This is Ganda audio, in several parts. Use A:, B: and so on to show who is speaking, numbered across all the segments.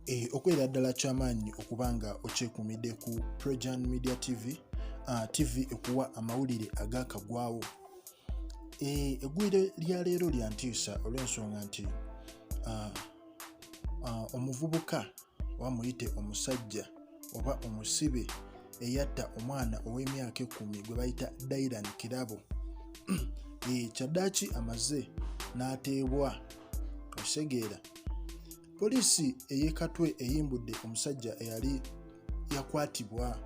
A: Okubeera ddala kyamaanyi okuba nga okyekumidde ku Projan Media TV, TV ekuwa amawulire agakagwawo. Eggulire lya leero lya ntiisa olw'ensonga nti omuvubuka oba muyite omusajja oba omusibe eyatta omwana ow'emyaka 10 gwe bayita Dylan Kirabo, kyaddaaki amaze n'ateebwa. Okitegeera, poliisi ey'e Katwe eyimbudde omusajja eyali yakwatibwa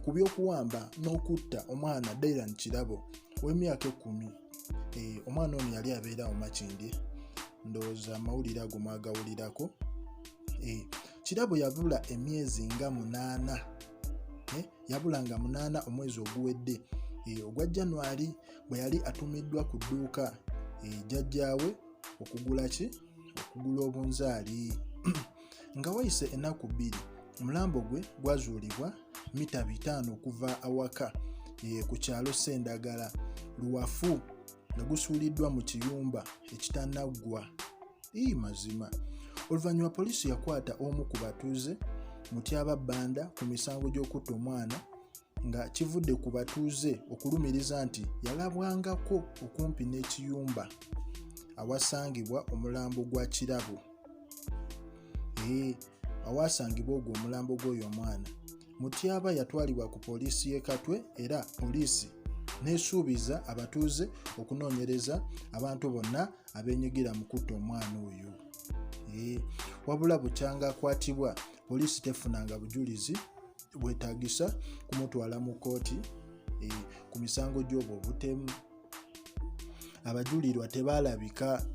A: ku by'okuwamba n'okutta omwana Dylan Kirabo ow'emyaka 10. Omwana ono yali abeera mu Makindye, ndowooza amawulire ago mwagawulirako. Kirabo yabula emyezi nga 8, yabula nga 8 omwezi oguwedde ogwa January, bwe yali atumiddwa ku dduuka jjajjaawe okugula ki? Okugula obunzaali. Nga wayise ennaku 2, omulambo gwe gwazuulibwa mita 5 okuva awaka ku kyalo Sendagala Luwafu, nga gusuuliddwa mu kiyumba ekitanaggwa. Ii mazima, oluvannyuma poliisi yakwata omu ku batuuze, Mutyaba Bbanda, ku misango gy'okutta omwana, nga kivudde ku batuuze okulumiriza nti yalabwangako okumpi n'ekiyumba awasangibwa omulambo gwa Kirabo. Awasangibwa ogwo omulambo gw'oyo omwana. Mutyaba yatwalibwa ku poliisi y'e Katwe era poliisi n'esuubiza abatuuze okunoonyereza abantu bonna abeenyigira mu kutta omwana oyo. Wabula bukyanga akwatibwa, poliisi tefunanga bujulizi bwetaagisa kumutwala mu kkooti ku misango gy'obwo obutemu. Abajulirwa tebaalabika.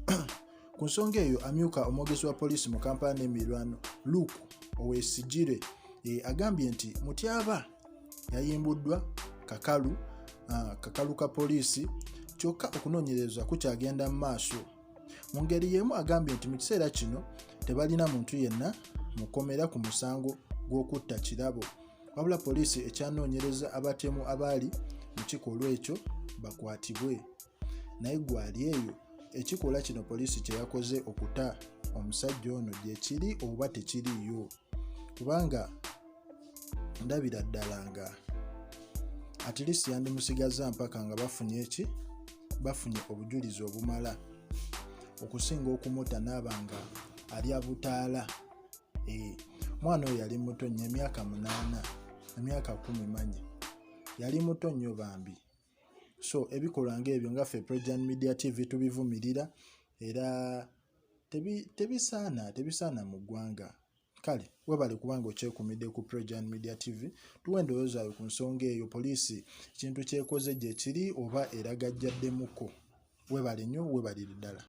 A: Ku nsonga eyo, amyuka omwogezi wa poliisi mu Kampala n'emiriraano, Luke Owesigire, agambye nti Mutyaba yayimbuddwa kakalu ka poliisi, kyokka okunoonyereza kukyagenda mu maaso. Mu ngeri y'emu agambye nti mu kiseera kino tebalina muntu yenna mukomera ku musango gw'okutta Kirabo, wabula poliisi ekyanoonyereza abatemu abaali mu kikolwa ekyo bakwatibwe. Naye gwali eyo, ekikolwa kino poliisi kye yakoze okuta omusajja ono gye kiri oba tekiriiyo? Kubanga ndabira ddala nga at least yandimusigaza mpaka nga bafunye eki? Bafunye obujulizi obumala, okusinga okumutta n'aba nga alya butaala. Omwana oyo yali muto nnyo, emyaka 8, emyaka 10 manya, yali muto nnyo bambi. So ebikolwa ng'ebyo nga ffe Projan Media TV tubivumirira era tebisaana mu ggwanga. Kale webale kubanga okyekumidde ku Projan Media TV. Tuwe endowooza yo ku nsonga eyo. Poliisi ekintu kyekoze gye kiri oba eragajjaddemuko? Webale nnyo, webalire ddala.